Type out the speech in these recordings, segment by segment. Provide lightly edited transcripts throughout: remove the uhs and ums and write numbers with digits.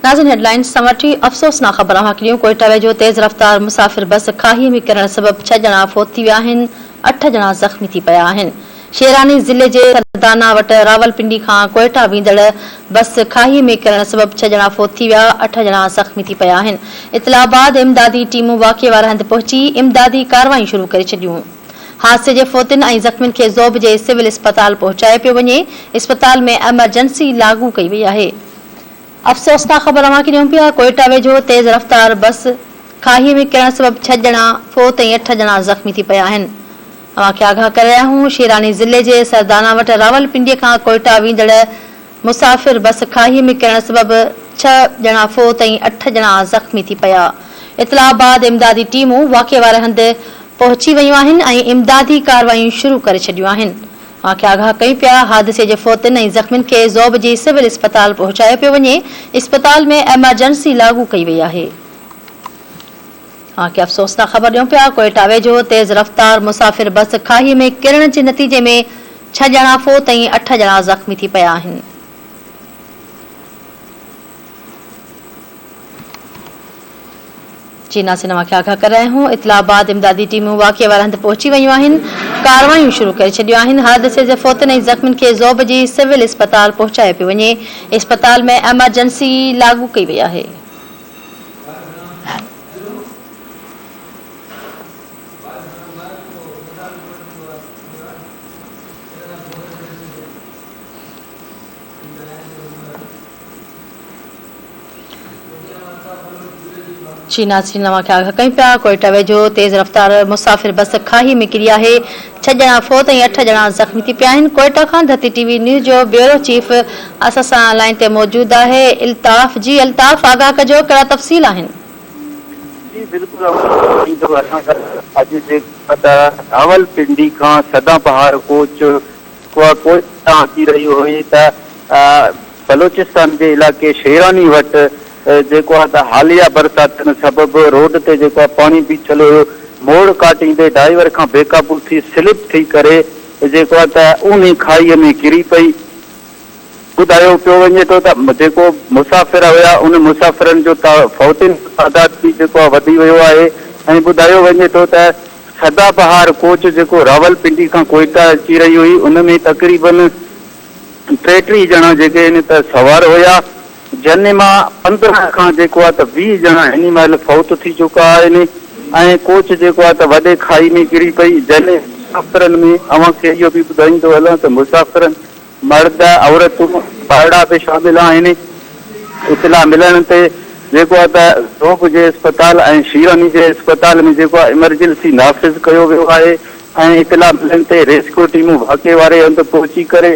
ناظرين هيڊلائنز سان وٺي افسوسناڪ خبر اوهان کي ڏيون ڪوئيٽا ويجهو تيز رفتار مسافر بس کاهي ۾ ڪرڻ سبب ڇهه ڄڻا فوت ٿي ويا آهن اٺ ڄڻا زخمي ٿي پيا آهن شيراني ضلعي جي سردانا وٽ راولپنڊي کان ڪوئيٽا ويندڙ بس کاهي ۾ ڪرڻ سبب ڇهه ڄڻا فوت ٿي ويا اٺ ڄڻا زخمي ٿي پيا آهن اطلاع بعد امدادي ٽيمون واقعي واري هنڌ پهچي امدادي ڪارروايون شروع ڪري ڇڏيون حادثي جي فوتين ۽ زخمين کي زوب جي سول اسپتال پهچايو پيو وڃي اسپتال ۾ ايمرجنسي لاڳو ڪئي وئي آهي. افسوسناڪ خبر اوهان کي ڏيون پيا، ڪوئيٽا ويجهو تيز رفتار بس کاهي ۾ ڪرڻ سبب ڇهه ڄڻا فوت ۽ اٺ ڄڻا زخمي ٿي پيا آهن. اوهان کي آگاهه ڪري رهيا آهيون شيراني ضلعي جي سردانا وٽ راولپنڊي کان ڪوئيٽا ويندڙ مسافر بس کاهي ۾ ڪرڻ سبب ڇهه ڄڻا فوت ۽ اٺ ڄڻا زخمي ٿي پيا. اطلاع بعد امدادي ٽيمون واقعي واري هنڌ پهچي ويون آهن ۽ امدادي ڪارروايون شروع ڪري ڇڏيون آهن. اوهان کي آگاهه ڪيون پيا، حادثي جي فوتين ۽ زخمين کي زوب جي سول اسپتال پهچايو پيو وڃي، اسپتال ۾ ايمرجنسي لاڳو ڪئي وئي آهي. اوهان کي افسوسناڪ خبر ڏيون پيا، ڪوئيٽا ويجهو تيز رفتار مسافر بس کاهي ۾ ڪرڻ جي نتيجي ۾ ڇهه ڄڻا فوت ۽ اٺ ڄڻا زخمي ٿي پيا آهن. چينا سينما کي آگاهه ڪري رهيا آهيون، اطلاع بعد امدادي ٽيمون واقعي واري هنڌ پهچي ويون آهن، ڪارروايون شروع ڪري ڇڏيون آهن، حادثي جي فوتين ۽ زخمين کي زوب جي سول اسپتال پهچايو پيو وڃي، اسپتال ۾ ايمرجنسي لاڳو ڪئي وئي آهي. جي ناظرين اوهان کي آگاهه ڪيون پيا ڪوئيٽا ويجهو تيز رفتار مسافر بس کاهي ۾ ڪري آهي ڇهه ڄڻا فوت ۽ اٺ ڄڻا زخمي ٿي پيا آهن ڪوئيٽا کان ڌرتي ٽي وي نيوز جو بيورو چيف اسان سان لائين تي موجود آهي الطاف جي الطاف آگاهه ڪجو ڪهڙا تفصيل آهن. جي بلڪل اوهان کي اسان سان اڄ جيڪا ته راولپنڊي کان سدا بهار ڪوچ اها ڪوئٽا ڏانهن اچي رهي هئي ته بلوچستان جي علائقي شيراني وٽ جيڪو آهي ته حاليه برساتن سبب روڊ تي جيڪو آهي پاڻي بيٺل هيو، موڙ ڪاٽيندي ڊرائيور کان بي قابو ٿي سلپ ٿي ڪري جيڪو آهي ته اونهي کاهيء ۾ ڪري پئي. ٻڌايو پيو وڃي ٿو ته جيڪو مسافر هيا ان مسافرن جو فوتين جو تعداد به جيڪو آهي وڌي ويو آهي ۽ ٻڌايو وڃي ٿو ته سدا بهار ڪوچ جيڪو راولپنڊي کان ڪوئيٽا اچي رهي هئي ان ۾ تقريبن 33 ڄڻا جيڪي آهن ته سوار هيا جن مان 15 کان جيڪو آهي ته 20 ڄڻا هن مهل فوت ٿي چڪا آهن ۽ ڪوچ جيڪو آهي ته وڏي کائي ۾ ڪري پئي جن مسافرن ۾ اوهان کي اهو به ٻڌائيندو هلان ته مسافرن مرد، عورتون، ٻارڙا به شامل آهن. اطلاع ملڻ تي جيڪو آهي ته زوب جي اسپتال ۽ شيراني جي اسپتال ۾ جيڪو آهي ايمرجنسي نافذ ڪيو ويو آهي ۽ اطلاع ملڻ تي ريسڪيو ٽيمون واقعي واري هنڌ پهچي ڪري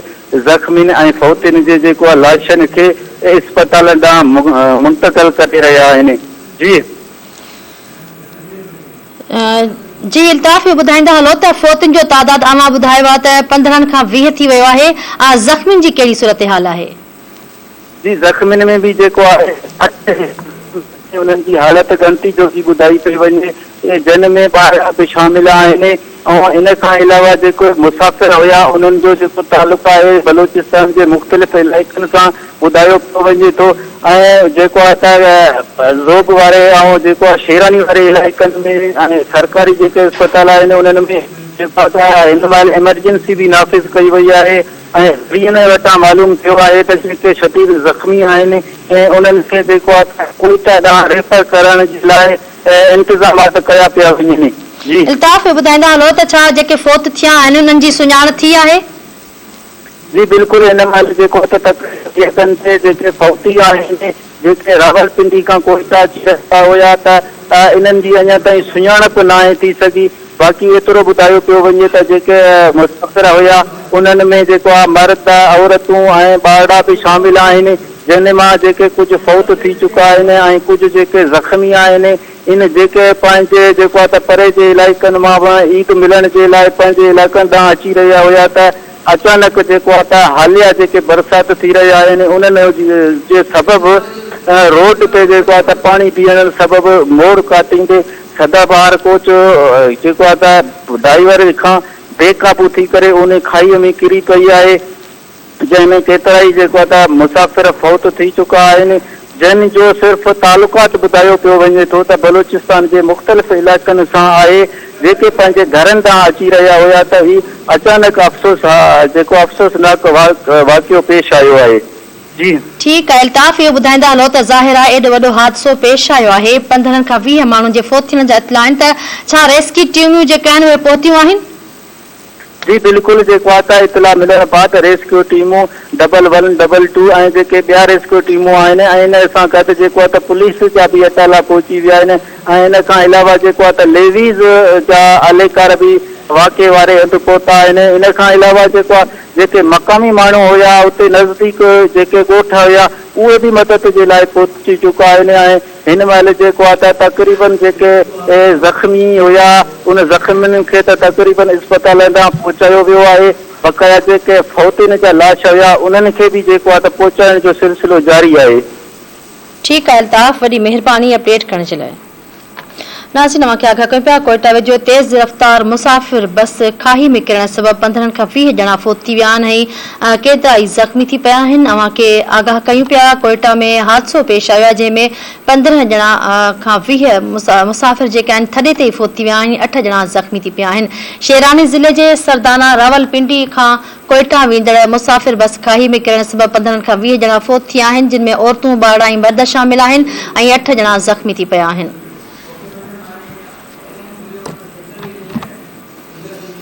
زخمين ۽ فوتين جي جيڪو آهي لاشن کي اسپتالن ڏانهن منتقل ڪري رهيا آهن. جي. جي الطاف اهو ٻڌائيندا هلو ته فوتين جو تعداد اوهان ٻڌايو آهي ته 15 کان 20 ٿي ويو آهي زخمين جي ڪهڙي صورتحال آهي؟ جي زخمين ۾ به جيڪو آهي اٺ انهن جي حالت ڳڻتي جوڳي ٻڌائي پئي وڃي جن ۾ ٻارڙا به شامل آهن ۽ ان کان علاوه جيڪو مسافر هيا انهن جو جيڪو تعلق آهي بلوچستان جي مختلف علائقن سان ٻڌايو پيو وڃي ٿو ۽ جيڪو آهي ته زوب واري ۽ جيڪو آهي شيراني واري علائقن ۾ ۽ سرڪاري جيڪي اسپتال آهن انهن ۾ جيڪو آهي ته هن مهل ايمرجنسي به نافذ ڪئي وئي آهي ۽ ذريعن وٽان معلوم ٿيو آهي ته جيڪي شديد زخمي آهن انهن کي جيڪو آهي ته ڪوئيٽا ڏانهن ريفر ڪرڻ جي لاء انتظامات ڪيا پيا وڃن. جي. الطاف اهو ٻڌائيندا هلو ته ڇا جيڪي فوت ٿيا آهن انهن جي سڃاڻ ٿي آهي؟ جي بلڪل هن مهل جيڪو ته تڪليفن تي جيڪي فوتي آهن جيڪي راولپنڊي کان ڪوئيٽا اچي رهيا هيا ته انهن جي اڃا تائين سڃاڻپ ناهي ٿي سگهي باقي ايترو ٻڌايو پيو وڃي ته جيڪي مسافر هيا انهن ۾ جيڪو آهي مرد عورتون ۽ ٻارڙا به شامل آهن جنهن مان جيڪي ڪجهه فوت ٿي چڪا آهن ۽ ڪجهه جيڪي زخمي آهن ان جيڪي پنهنجي جيڪو آهي ته پري جي علائقن مان به عيد ملڻ جي لاء پنهنجي علائقن ڏانهن اچي رهيا هيا ته اچانڪ جيڪو آهي ته حاليه جيڪي برسات ٿي رهي آهن انهن جي سبب روڊ تي جيڪو آهي ته پاڻي بيهڻ سبب موڙ ڪاٽيندي سدا بهار ڪوچ جيڪو آهي ته ڊرائيور کان بي قابو ٿي ڪري اونهي کاهيء ۾ ڪري پئي آهي جنهن ۾ ڪيترائي جيڪو آهي ته مسافر فوت ٿي چڪا آهن جن جو صرف تعلقات ٻڌايو پيو وڃي ٿو ته بلوچستان جي مختلف علائقن سان آهي جيڪي پنهنجي گهرن ڏانهن اچي رهيا هيا ته هي اچانڪ افسوس جيڪو افسوسناڪ واقعو پيش آيو آهي جي. ٺيڪ آهي الطاف اهو ٻڌائيندا هلو ته ظاهر آهي ايڏو وڏو حادثو پيش آيو آهي 15 کان 20 ماڻهن جي فوت ٿيڻ جا اطلاع آهن ته ڇا ريسڪيو ٽيمون جيڪي آهن اهي پهتيون آهن؟ جي بلڪل جيڪو آ ته اطلاع ملڻ بعد ريسڪيو ٽيمون ڊبل ون ڊبل ٽو ۽ جيڪي ٻيا ريسڪيو ٽيمون آهن ۽ ان سان گڏ جيڪو آ ته پوليس جا به اٽالا پهچي ويا آهن ۽ ان کان علاوه جيڪو آ ته ليويز جا اهلڪار به واقعي واري هنڌ پهتا آهن ان کان علاوه جيڪو آ جيڪي مقامي ماڻهو هيا اتي نزديڪ جيڪي ڳوٺ هيا اهي به مدد جي لاء پهچي چڪا آهن ۽ هن مهل جيڪو آ ته تقريبن جيڪي زخمي هيا ان زخمين کي ته تقريبن اسپتالن ڏانهن پهچايو ويو آهي بقايا جيڪي فوتين جا لاش هيا انهن کي به جيڪو آ ته پهچائڻ جو سلسلو جاري آهي. ٺيڪ آهي الطاف وڏي مهرباني اپڊيٽ ڪرڻ جي لاء. ناظرين اوهان کي آگاهه ڪيون پيا ڪوئيٽا ويجهو تيز رفتار مسافر بس کاهي ۾ ڪرڻ سبب 15 کان 20 ڄڻا فوت ٿي ويا آهن ۽ ڪيترائي زخمي ٿي پيا آهن اوهان کي آگاهه ڪيون پيا ڪوئيٽا ۾ حادثو پيش آيو آهي جنهن ۾ 15 ڄڻا کان 20 مسافر جيڪي آهن ٿڏي تي ئي فوت ٿي ويا آهن ۽ اٺ ڄڻا زخمي ٿي پيا آهن شيراني ضلعي جي سردانا راولپنڊي کان ڪوئيٽا ويندڙ مسافر بس کاهي ۾ ڪرڻ سبب 15 کان 20 ڄڻا فوت ٿي آهن جن ۾ عورتون ٻارڙا ۽ مرد شامل آهن ۽ اٺ ڄڻا زخمي ٿي پيا آهن.